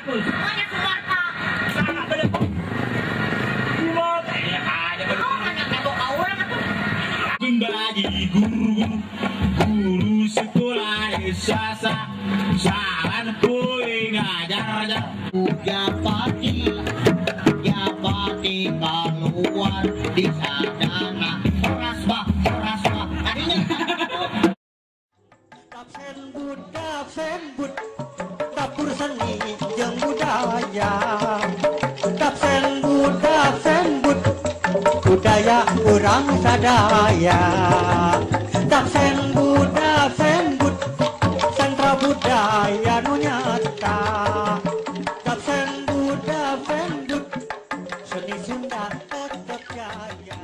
Aku semuanya keluar pak. Sangat belum. Kembali guru guru sekolah sasa saran poe ngajar ajar. Ya pati keluar di sadana rasbah rasbah adinya. Dapsen bud dapur seni jeung budaya. Dapsen bud budaya urang sadaya. Dapsen bud sentra budaya nu nyata. Dapsen bud seni Sunda tetep jaya.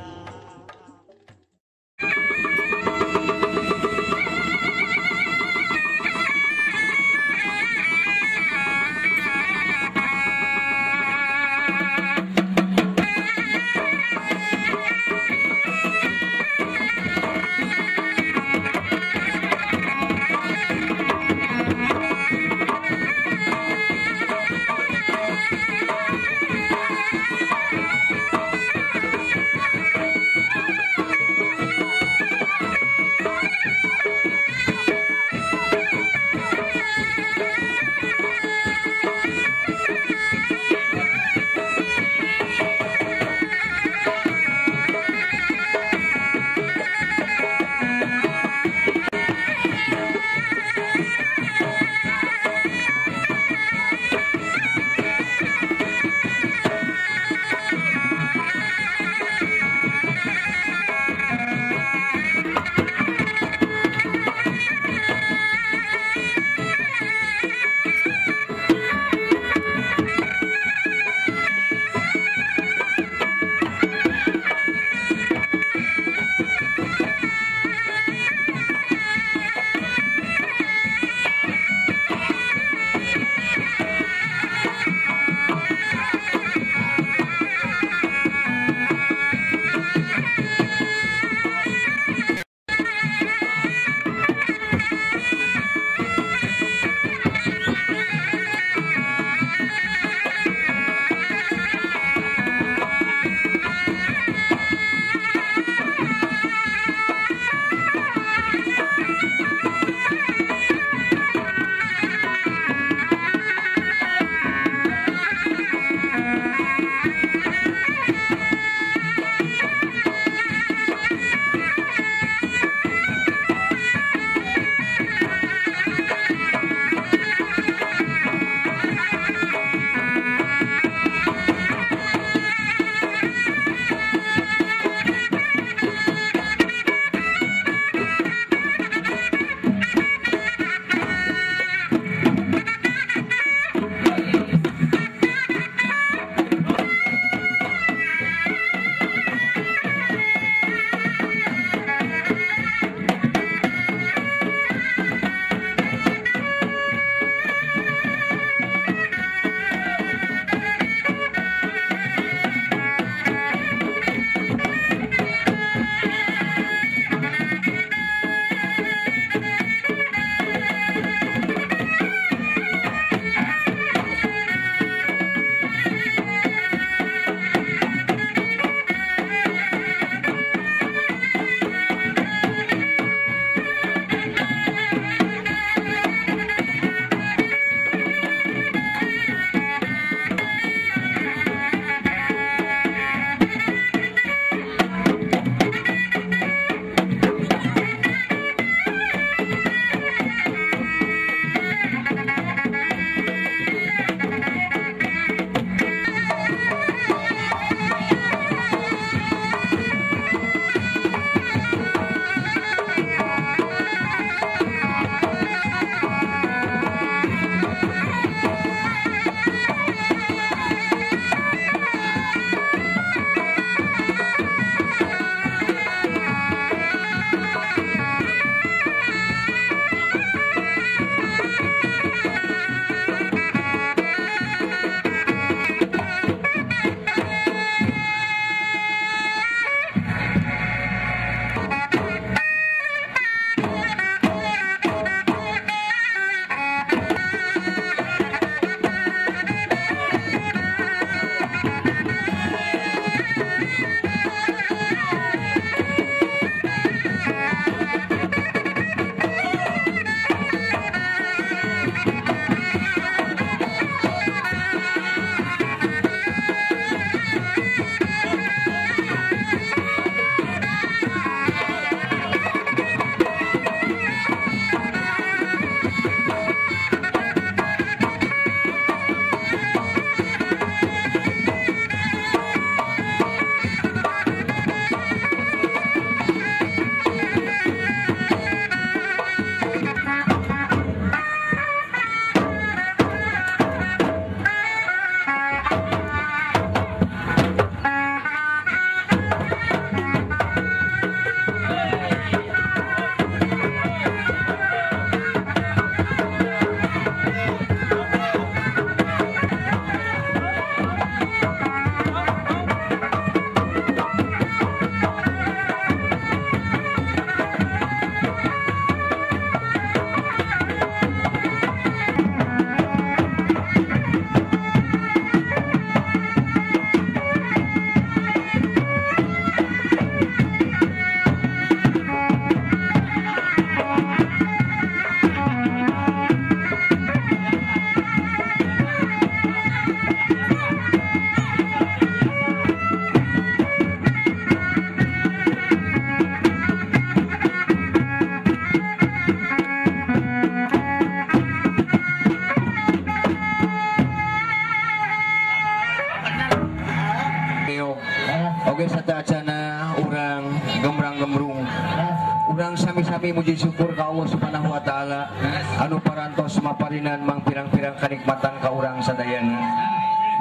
Urang sami-sami muji syukur ka Allah Subhanahu wa taala anu parantos maparinan mang pirang-pirang kanikmatan ka urang sadayana.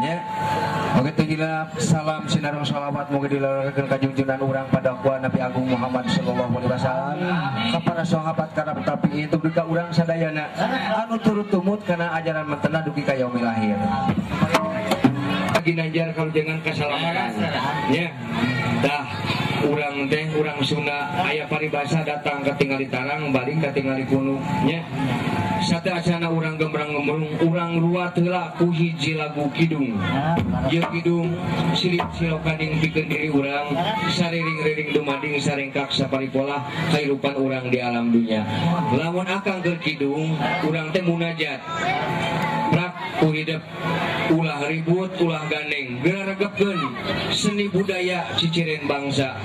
Nya. Oke teu salam sinareng shalawat mugi dilalurkeun ka junjunan urang padakwa Nabi Agung Muhammad sallallahu alaihi wasallam ka para sahabat karab tabiin dugi ka urang sadayana anu turut tumut kana ajaran mentena dugi ka yaumil akhir. Ginanjar kalau jangan kesalamatan. Ya. Dah urang teh urang Sunda aya paribasa datang katingali tarang balik katingali gunung nya. Sateuacana urang gembrang-gembrung urang ruat heula ku hiji lagu kidung. Ieu kidung silip silokaning pikeun diri urang sariring-riring dumading saringkak saparipolah kahirupan urang di alam dunya. Lamun akang keur kidung urang teh munajat. Prak ku hidep ulah ribut ulah gandeng geura regepkeun seni budaya ciciren bangsa.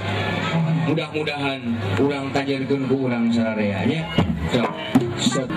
Mudah-mudahan urang tajerkeun ku urang sararea nya. Sok.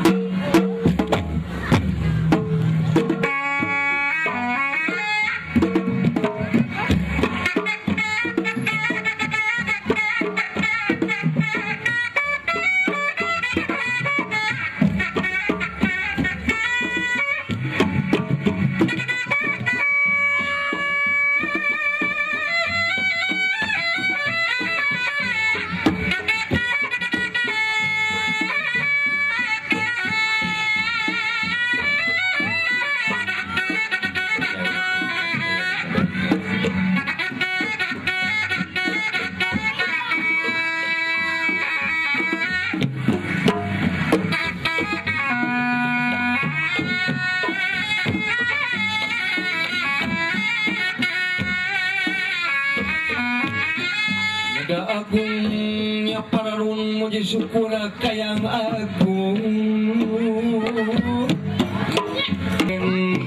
Agungnya pararun muji syukur kayang agung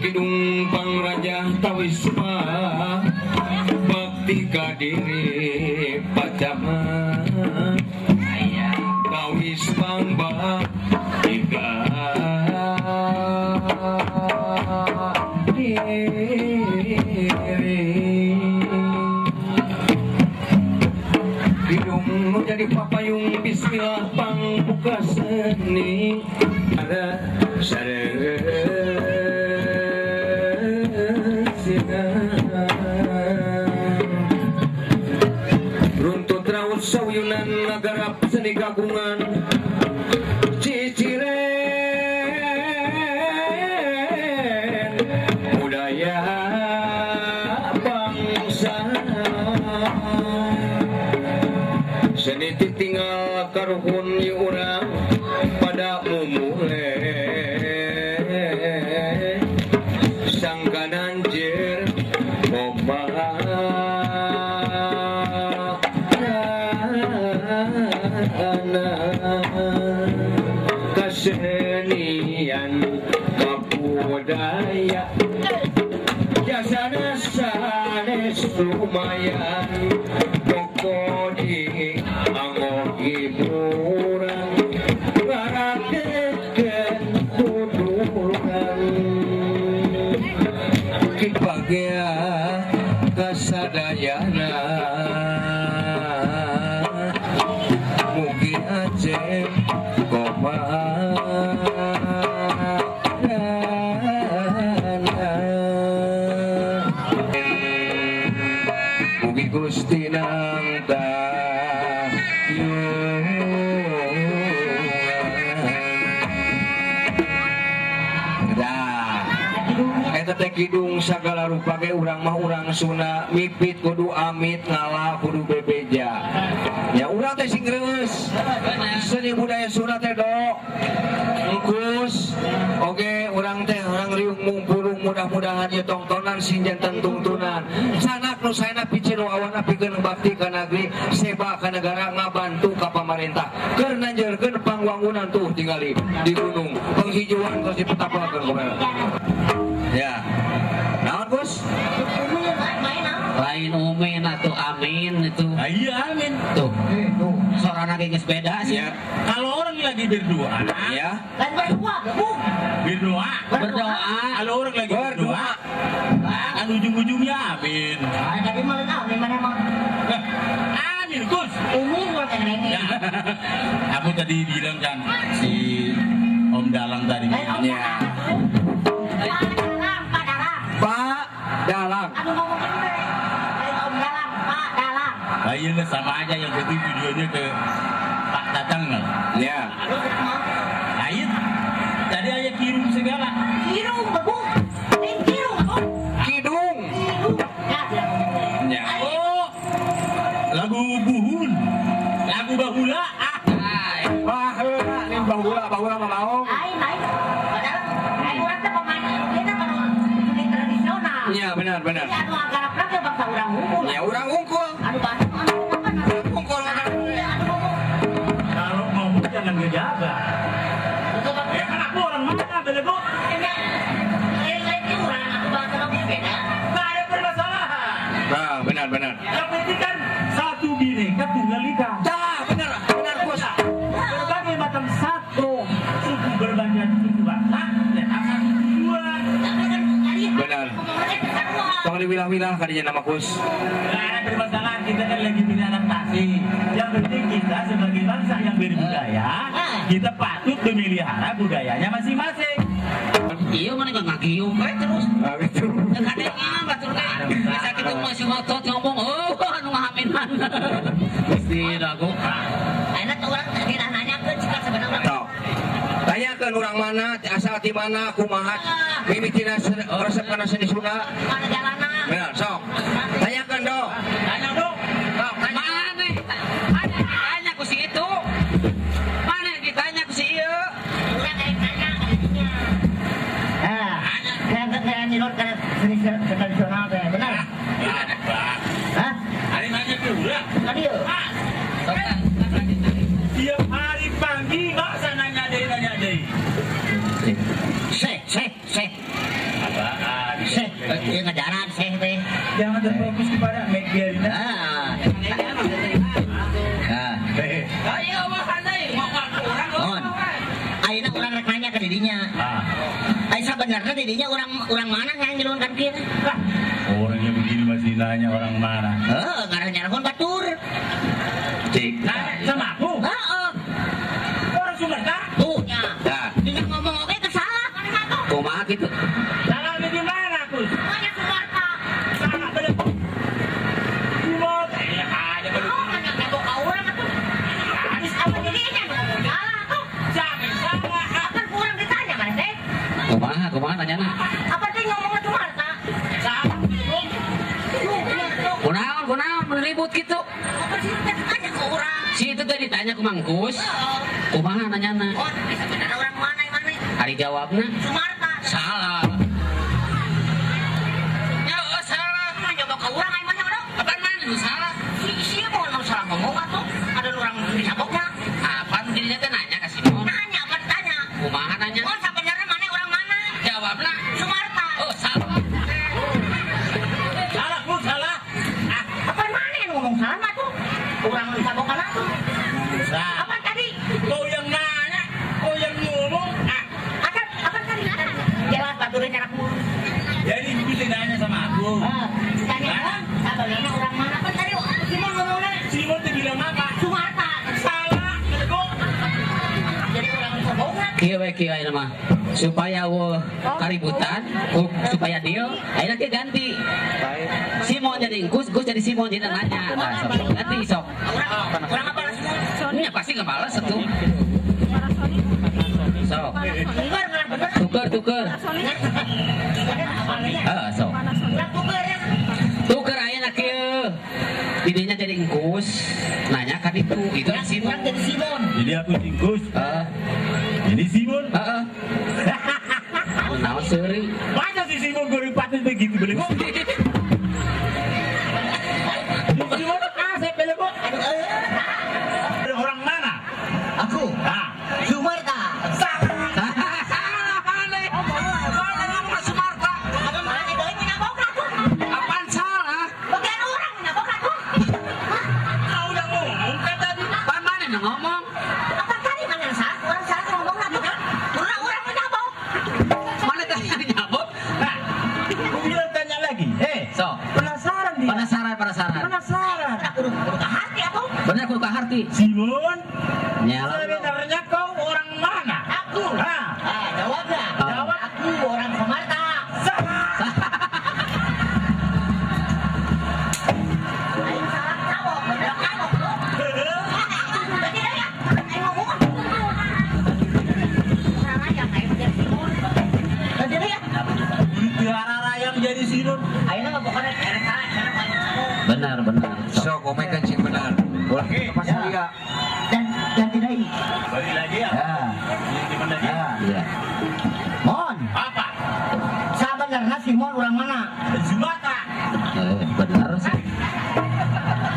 kidung pangraja tawisma bakti kadiri pacama tawis pangbakti kadiri kidung jadi papayung bismillah pangbuka seni ada runtut raut sauyunan nagarap seni kagungan ciciren budaya bangsa. Seni tinggal karuhun urang pada mumule sangkanan jer omana kesenian kabudaya jasana sanes lumayan pokodi anggo hiburan ngarakekeun kuduran kipagea kasadayana mugi aceh komarana. Mugi Gusti nang teh kidung sagala rupa ge urang mah urang Sunda mipit kudu amit ngalah kudu bebeja ya urang teh sing reueus seni budaya Sunda teh do engkus oge urang teh urang riung mumpurung mudah-mudahan ye tongtonan sing janten tungtunan sanak nu saena piceun awana pikeun bakti ka nagri seba ka negara ngabantu ka pamarentah keur nanjeurkeun pangwangunan tuh tingali di gunung penghijauan tos dipetapakeun kumaha. Ya, naon Gus? Lain umin atau amin itu. Ah, iya amin. Tuh, sorana ge geus beda sih. Ya. Kalau orang lagi berdoa, ya. Lain berdoa, Bu. Berdoa. Berdoa. Kalau orang lagi berdoa, kan ujung-ujungnya amin. Ah, tapi malah amin mana emang. Amin Gus. Umin gua teh. Ya. tadi bilang kan si Om Dalang tadi. Iya. Pak Dalang. Pak Dalang. Aduh ngomong gitu. Om Dalang, Pak Dalang. Nah, iya sama aja yang itu videonya ke Pak Tatang kan. Iya. Nah, iya. Tadi aja kirim segala. Kirim, bagus. Kirim, Kidung. Ya. Oh, lagu buhun, lagu bahula. Ah, bahula, ini bahula, bahula mah mau. Lain, lain. Padahal, urang teh pemain kita kalau seni tradisional. Iya, benar, benar. Iya, anu agarapna ge bangsa urang unggul. Ya, urang unggul. Anu bahasa anu apa? Unggul. Kalau ngomong jangan ngejaga. Ya kan aku orang mana, belego? Nah, benar, benar. Yang penting kan satu bineka tunggal ika. Dah, benar, benar bos. Berbagai macam satu suku berbagai suku bangsa, tetap satu tujuan. Benar. Tolong diwilah-wilah kadinya nama Kus. Nggak ada permasalahan, kita kan lagi beradaptasi. Yang penting kita sebagai bangsa yang berbudaya, kita patut memelihara budayanya masing-masing. Iya mana nggak ngagiung kayak terus. Ah gitu. Kadangnya batur teh. Bisa kita masih ngotot ngomong, oh anu ngahaminan. Mesti aku. Enak orang tidak nanya ke jika sebenarnya. Tahu. Tanyakan orang mana, asal di mana, kumaha, mimitina resep kana seni Sunda. Mana jalana? Benar, sok. Tanyakan dong. Tanya dong. Sok, tanya. Mana? Mana ditanya ku si itu? Mana ditanya ku si ieu? Urang kayak nanya kadinya. Ah, kayak nyilot kayak seni tradisional teh, benar? Hah? Hari nanya ke urang. Tadi yeuh. Tiap hari pagi masa nanya deh. Seh, seh, seh. Apaan? Seh, ieu ngajaran seh teh. Jangan terfokus kepada mic biarin. Ah. Ah. Ayo mah deui, ngomong urang. Mohon. Ayeuna urang rek nanya ke didinya. Ah. Ai sabenerna didinya urang mana yang ngiluan kieu? Lah, orangnya begini masih nanya orang mana. Heuh, ngarah nyarahon batur. Cik. Nanya sama aku. Heeh. Orang Sumatera. Tuh nya. Nah, Dina ngomong oge kesalah kan mah. Kumaha kitu? Salah di mana, Kus? Pokoknya Sumarta. Salah bener. Cuma kayak aja bener. Oh, nanya nyabok ka urang atuh. Habis apa didinya ngomong salah tuh. Jangan salah. Apa kurang ditanya mana teh? Kumaha, kumaha tanyana? Apa teh ngomongnya Sumarta? Salah. Kunaon, kunaon mun ribut kitu? Apa sih teh tanya ke urang? Si itu teh ditanya ku Mangkus. Kumaha nanyana? Oh, sebenarnya orang mana yang mana? Ari jawabna Sumarta. salah. Ya, oh, salah. Mah nyoba ke urang ai mana dong? Apaan mana nu salah? Si si mau salah ngomong atuh. Ada orang disabokna. Apaan dirinya teh nanya ka Simon? Nanya apa ditanya? Kumaha nanya? Oh, sebenarnya mana orang mana? Jawabna Sumarta. oh salah. Salah, Kus, salah. Ah, apa mana yang ngomong salah mah tuh? Urang disabokan atuh. Salah. Apa tadi? Kau yang nanya, kau yang ngomong. Ah, Apa apa tadi? Jelas baturnya nyarak mulu. jadi bisa nanya sama aku. Ah, ditanya orang, sebenarnya orang mana? Apa tadi Simon ngomongnya? Simon tuh bilang apa? Sumarta. Salah, belego. Jadi orang disabokna. Kieu we kieu ayeuna mah. Supaya eueuh kaributan, supaya deal, ayeuna kieu ganti. Simon jadi Engkus, Gus jadi Simon jadi nanya. Nah, sok ganti sok. Orang apa Simon? Nya pasti nggak balas atuh. Sok. Tuker ngarang bener. Tuker, tuker. Heeh, sok. Urang tuker ya. Tuker ayeuna kieu. Didinya jadi Engkus, nanya kan itu Simon. Urang jadi Simon. Jadi aku Gus. Heeh. Jadi Simon. Heeh. Naon seuri? Masa si Simon goreng patut begitu belego? Simon asep belego. Orang mana? Aku Ah, Sumarta. salah. Salah mana? Mana ngomong Sumarta? Apa mana deui nyabokna tuh? Apaan salah? Bagian orang nyabokna tuh. Kau udah ngomong kan tadi? Apaan mana yang ngomong? Apa tadi mana yang salah? Orang salah ngomongna tuh kan? Urang urang nyabok. Mana tadi yang nyabok? Nah, aku bilang tanya lagi. Eh, So, penasaran dia. penasaran, penasaran. Penasaran. Kudu kudu ka hati atuh. Bener kudu ka harti. Simon, Nyala. sebenarnya jadi Simon. Ayeuna mah pokona era salah cara paling. Benar benar. Sok komekan sing benar. Ulah pas dia. Dan ganti deui. Balik lagi ya. Gimana lagi? Iya. Mon. Apa? Sabenerna Simon urang mana? Sumatera. Benar sih.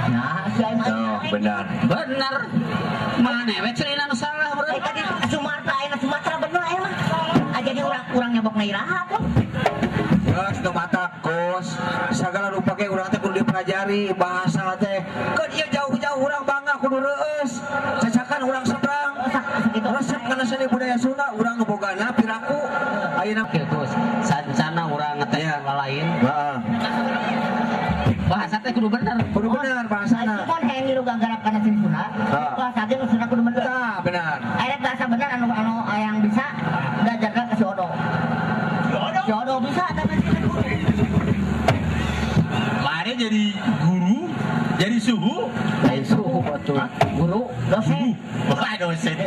Nah, si aing Oh, benar. Benar. Mana we cenah nu salah bro. Tadi Sumatera ayeuna Sumatera bener aya mah. Jadi urang nyabok na iraha tuh. Geus teu mata kos. Sagala rupa ge urang teh kudu dipelajari bahasa teh. Keun ieu jauh-jauh urang bangga kudu reueus. Cacakan urang seberang. Resep kana seni budaya Sunda urang nu bogana piraku. Ayeuna kieu Gus. Sancana urang ngeteh lain. Heeh. Bahasa teh kudu bener. Kudu bener bahasana. Simon hayang ngilu ganggarap kana seni Sunda. Bahasa ge nu Sunda kudu bener. Tah, benar. Aya bahasa bener anu anu yang bisa belajarna ke si Odo. Si Odo bisa eta mah guru. Mari jadi guru, jadi suhu, lain suhu atuh. Guru, dosen. Wah, dosen.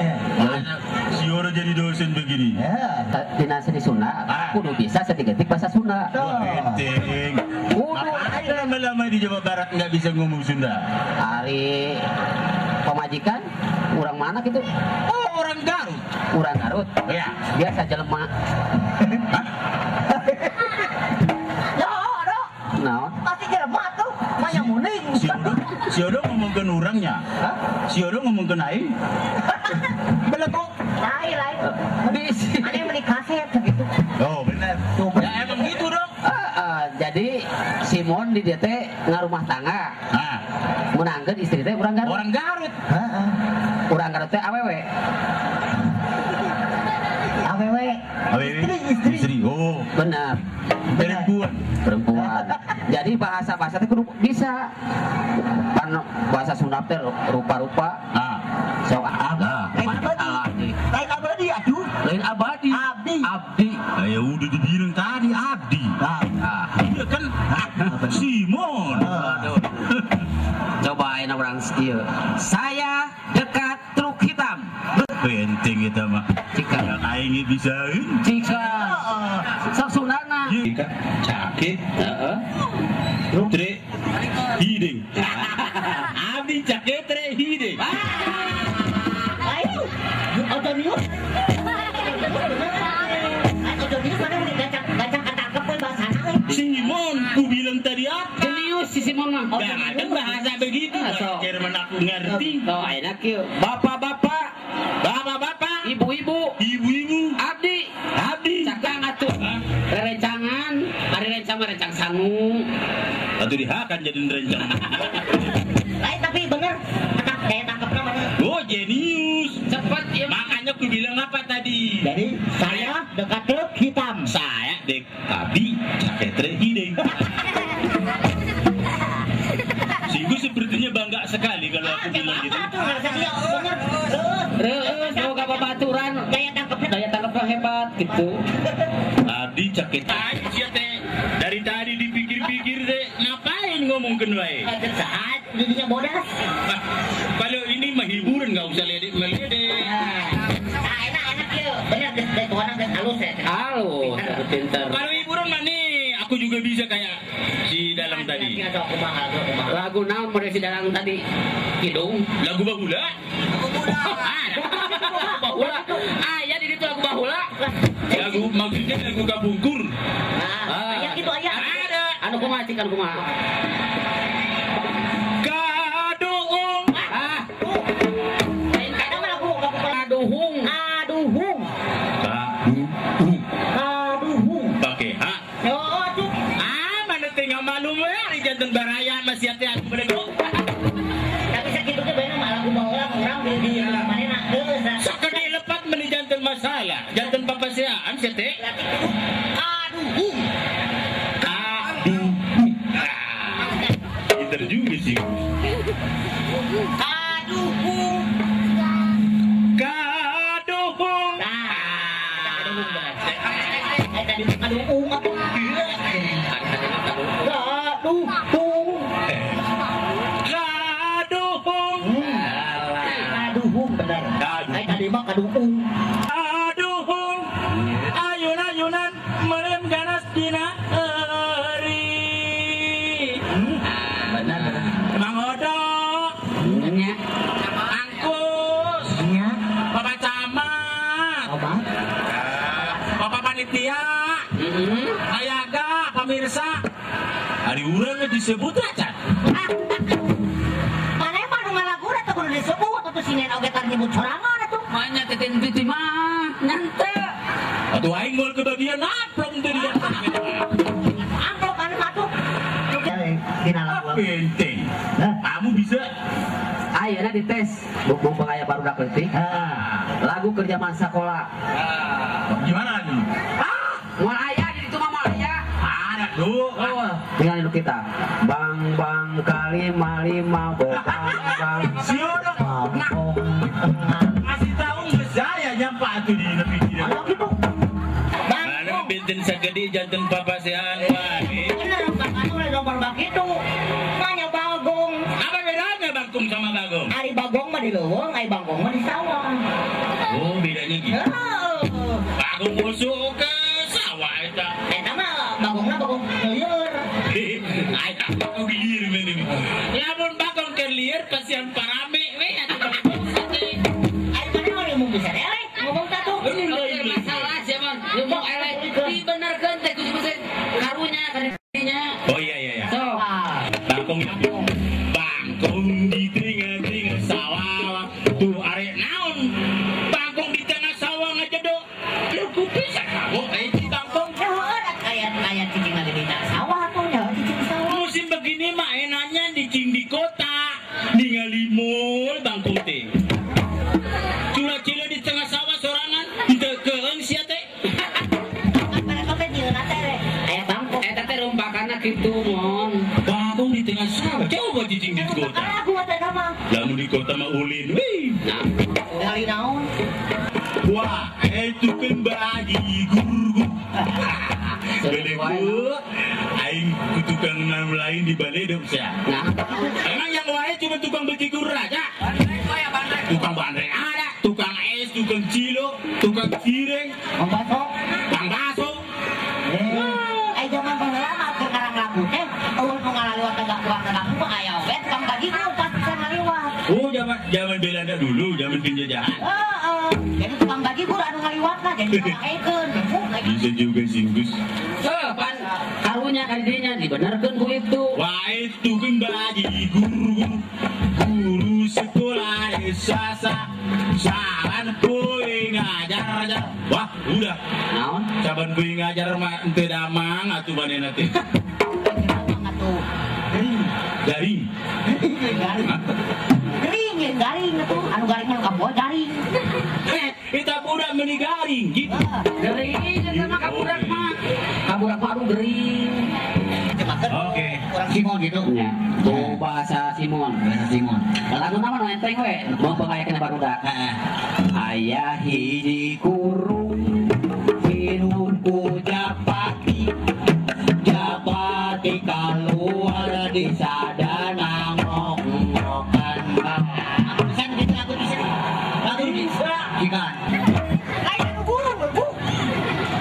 Si Odo jadi dosen begini. Dina seni Sunda kudu bisa setik-etik bahasa Sunda. Wah, enteng. Kudu lama-lama di Jawa Barat nggak bisa ngomong Sunda. Ari pemajikan urang mana gitu? Oh, orang Garut. Urang Garut. Iya. Biasa jelema. Hah? Ya, Odo. Naon? Pasti jelema tuh, mah muning. Si Odo ngomongkeun urangnya. Hah? Si Odo ngomongkeun aing. Belekok. Lain lain. Bisi. Ada yang beli kaset begitu. Oh, benar. Ya emang gitu dong. Jadi Simon di DT ngarumah tangga. Nah, menangkeun istri teh urang Garut. Orang Garut. Heeh. Urang Garut teh awewe. Awewe. Awewe. Istri. Oh, benar. Perempuan. Perempuan. Jadi bahasa-bahasa teh kudu bisa. Pan bahasa Sunda teh rupa-rupa. Ah. So ah. Lain abadi. Lain abadi aduh. Lain abadi. Abdi. Abdi. Nah, ya udah dibilang tadi abdi. Ah. Iya kan Simon. Aduh. Coba ayeuna urang ieu. Saya dekat truk hitam. Penting eta mah. Cika. Yang aing bisaeun. Cika. Sok Sundana. Cika cake. Heeh. Tre hideng. Abdi cake tre hideng. Ayo. Otonius. Otonius mana udah gacang ketangkep we bahasana euy. Simon, ku bilang tadi apa? Jenius si Simon mah. Gak ada bahasa begitu. So. Jerman aku ngerti. Oh, enak kieu. Bapak-bapak, Bapak-bapak, ibu-ibu, ibu-ibu, abdi, abdi. Cakang atuh. Rerencangan, ari rencang mah rencang sangu. Atuh dihakan jadi rencang. Lain tapi bener, daya tangkepna bener. Oh, jenius. Cepat ya. Makanya aku bilang apa tadi? Jadi saya dekat truk hitam. Saya dek abdi caketre hideng. Singgu sepertinya bangga sekali kalau aku bilang gitu. Bener. Reueus boga babaturan, Daya tangkepnya hebat gitu. Abdi caket aja teh. Dari tadi dipikir-pikir teh, ngapain ngomongkeun wae? Saat dirinya bodas. Kalau ini mah hiburan nggak usah ledek meledek. Nah, enak ya. Bener geus pokona geus halus ya. Halus, pinter. Kalau hiburan mah nih, aku juga bisa kayak si dalang tadi. Lagu naon model si dalang tadi? Kidung. Lagu bahula? Lagu bahula. Ah, ya di situ lagu bahula. Lagu maksudnya lagu kapungkur. Ah, aya gitu aya. Ada. Anu kumaha cik anu kumaha? Kaduhung. Ah. Lain kada mah lagu kaduhung. Aduhung. Kaduhung. Kaduhung. Pakai H. Oh, aduh. Ah, mana teh malu we ari janten baraya masih hati aku belego. Tapi sakitu teh bener mah lagu baheula urang di manehna geus. Sakade lepat meni janten masalah, janten papaseaan sia teh. Aduhung. Aduhung. Pinter juga sih. Kaduhung. Kaduhung. Nah, kaduhung bener. Eh tadi kaduhung atuh. Kaduhung. Kaduhung. Kaduhung bener. Eh tadi mah kaduhung. Kaduhung. Ayun-ayunan merem ganas dina. pamirsa. Hari urang disebut acan. Mana mah nu ngalaguna teh kudu disebut atuh sinen oge tar nyebut sorangan atuh. Manya teten piti mah nyante. Atuh aing moal kebagian amplop teh dia. Amplop anu atuh. Dina lagu. Penting. Kamu bisa ayeuna dites. Mumpung aya barudak leutik. Lagu kerja zaman sekolah. Gimana dulu? Moal aya di ditu mah moal aya. Ada dulu. Tinggal nu kita. Bang bang kali lima bang bang. Siono. Kasih tahu geus saya nyampa atuh di nepi dieu. Anu kitu. Bang. Mana benten sagede janten papasean wae. Bener bang anu lombar bakitu. Manya bagong. Apa bedanya bangkung sama bagong? Ari bagong mah di leuweung, ari bangkong mah di sawah. Oh, bedanya gitu. Bagong busuk ke sawah eta. Eta mah bagongna bagong lieur. Ai tak bagong lieur meureun. Lamun bagong keur lieur pasian parame we atuh bagong teh. Ari mana mah ngomong bisa eleh, ngomong tatu. Masalah sia mah, ngomong eleh dibenerkeun teh kudu bisa karunya kadinya. Oh iya iya iya. Sok. Bangkong bangkong di tengah-tengah sawah. Tuh arek naon? Bangkong di tengah sawah ngajedok. Lu kupi sakabo eh di bangkong. Aya cicing lagi di sawah tuh nya cicing sawah. Musim begini mah enaknya cicing di kota. Ningali mul bangkong teh. Cula-cila di tengah sawah sorangan teu keung sia teh. Aya bangkong. Eta teh rumpakanna kitu mon. Bangkong di tengah sawah. Coba cicing di kota. Lamun di kota mah ulin wih. Nah, Ningali naon? Wah, itu kembali guru. Beleku, aing ku tukang lain di Baledog sia. Nah, emang yang wae cuma tukang bajigur aja. Tukang bandrek ada, tukang es, tukang cilok, tukang cireng, Bang baso. Bang baso. Ai zaman baheula mah keur ngarang lagu teh, eueuh nu ngalaliwat tegak tukang tegak mah aya oge tukang bajigur pasti bisa ngaliwat. Oh, zaman Belanda dulu, zaman penjajahan. Heeh. Jadi tukang bajigur anu ngaliwatna jadi dipakekeun. Bisa juga sih, Gus. Pan karunya kadinya dibenerkeun ku itu. Wah, itu kembali guru. Guru sekolah sasa saban poe ngajar. Wah, udah. Naon? Saban poe ngajar mah teu damang atuh manehna teh. Damang atuh. Gering. Garing. Garing. Gering ya garing atuh. Anu garing mah kaboy garing. Kita budak meni garing gitu. Gering eta mah kabudak mah. Kabudak mah anu gering. Oke. Orang Simon gitu. Nya. Tuh bahasa Simon. Bahasa Simon. Lagu nama nu enteng we, mumpung aya kena barudak. Heeh. Aya hiji kurung hirup ku japati. Japati kaluar di sadana ngok-ngokan. Aku bisa gitu lagu bisa. Lagu bisa. Ikan. Lain anu gurung, Bu.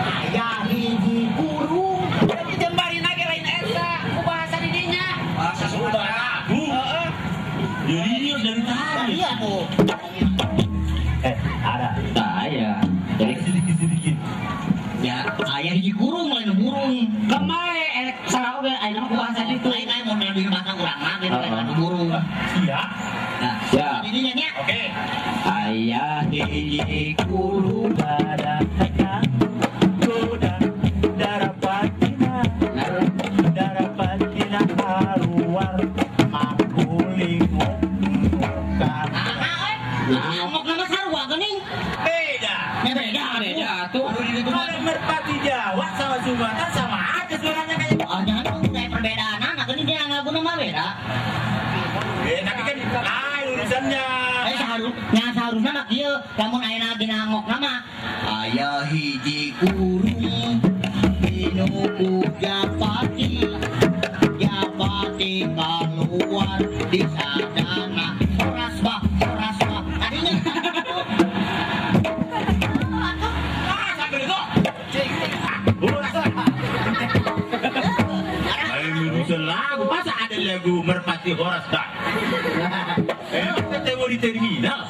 Aya hiji kurung. Tapi jembarina ge lain eta, ku bahasa di dinya. Bahasa Sumatera. Heeh. Jadi dari tadi. Iya tuh. Ada. Nah, iya. Jadi sedikit-sedikit. Ya, aya hiji kurung lain burung. Kemae elek salah oge ayeuna mah ku bahasa ditu. Lain lain mun di bahasa urang mah gitu lain anu burung. Siap. Nah, Siap. ini nya. Oke. Aya hiji kurung Pada kacang goda darapatina darapatina keluar makuling ngokan. Nah, Ngomong nama sarua geuning. Beda. Ya beda. beda atuh. Kalau merpati Jawa sama Sumatera sama aja suaranya kayak. Oh, jangan tuh kayak perbedaan anak geuning dia ngalagu mah beda. Tapi kan lain urusannya. Nya saharusna mah kieu, lamun ayeuna dina ngokna mah aya hiji kurung dinu ku japati. Japati kaluar di sadana horas bah horas bah. Tadinya Ah, sampai itu. Lain urusan lagu, masa ada lagu merpati horas bah? Ketemu di terminal,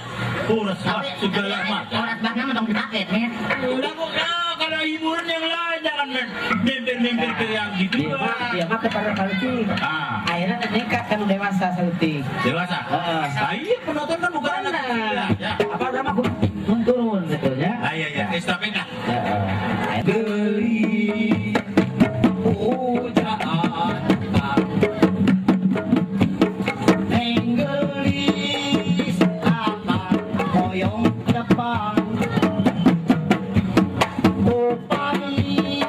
horas bah segala macam. Horas bah nama dong dipakai, men. Udah kok, kalau hiburan yang lain jangan member-member. yang gitu. Dia mah kepada saeutik. Akhirnya nekat kan dewasa saeutik. Dewasa. Heeh. Iya penonton kan bukan anak kecil. Ya. Apa urang mah turun gitu ya. Ah iya iya, estafeta. Heeh. Geli pujaan Enggelis apa hoyong tepang upami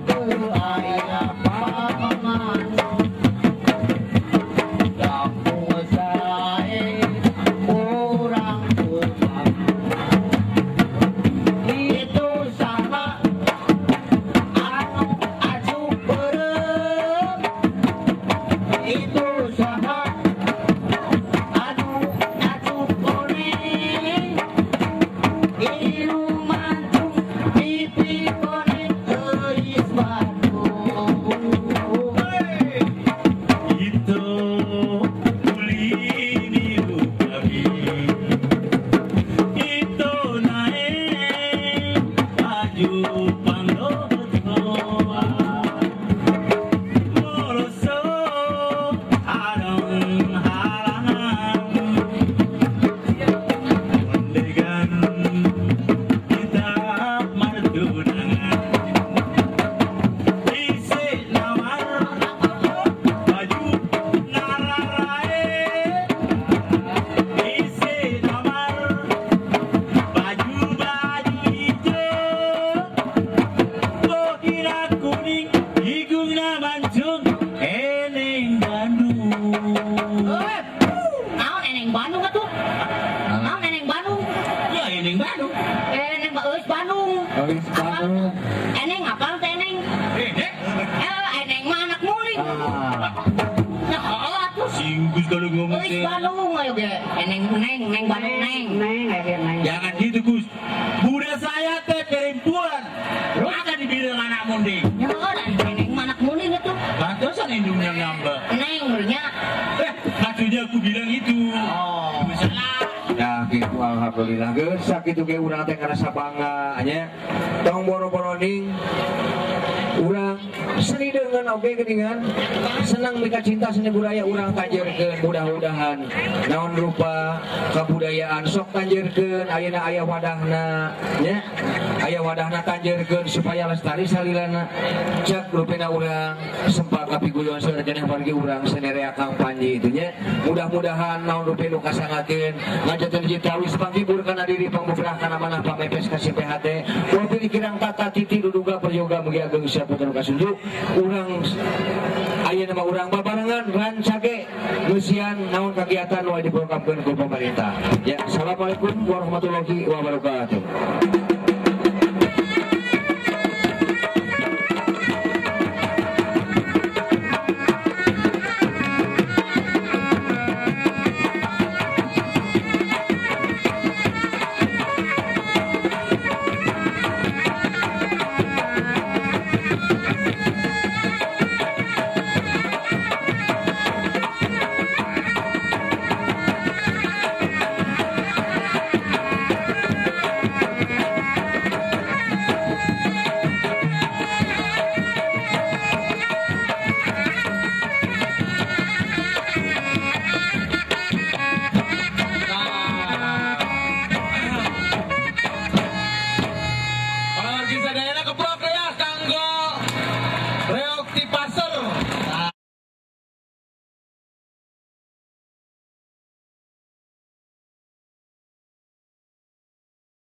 teu aya paman kampung sae urang tukang itu sama anu aju beureum itu sama anu aju kuning ilu mantung pipi koneng euis batu. Itu ulini upami itu naik baju panggotoa moroso arang halangan kondegan kita martunangan isi nawar baju nararae isi nawar baju baju hijau bokina kuning higungna mancung eneng Bandung. Naon eneng Bandung atuh? Naon eneng Bandung? Ya eneng Bandung. Eneng euis Bandung. Euis Bandung. Eneng apal teh eneng? Eneng. Eneng mah anak muling. Nah, heeh atuh. Singgus kalau ngomong Euis teh. Bandung ayo ge. Eneng neng neng Bandung neng. Neng akhir neng. Jangan gitu Gus. Budak saya teh perempuan. Maka dibilang anak munding. Ya heuh da eneng mah anak muling atuh. Pantesan indungnya ngambek. Neng nya. Maksudnya aku bilang itu. Oh. Salah. Ya gitu alhamdulillah geus sakitu ge urang teh ngarasa bangga nya. Tong boro-boroning urang seni dengan oge geuningan senang mika cinta seni budaya urang tanjeurkeun mudah-mudahan naon rupa kabudayaan sok tanjeurkeun ayeuna aya wadahna nya aya wadahna tanjeurkeun supaya lestari salilana cek rupina urang sempak kapiguyon seueur keneh wargi urang senerea Kang Panji itu nya mudah-mudahan naon rupi nu kasangakeun ngajaten citawis panghibur kana diri pangbubrah kana manah pamepes ka si PHT mobil kirang tata titi duduga peryoga mugi ageng siapa nu kasunjuk urang ayeuna mah urang babarengan rancage ngeusian naon kagiatan nu diprogramkeun ku pemerintah ya. Assalamualaikum warahmatullahi wabarakatuh.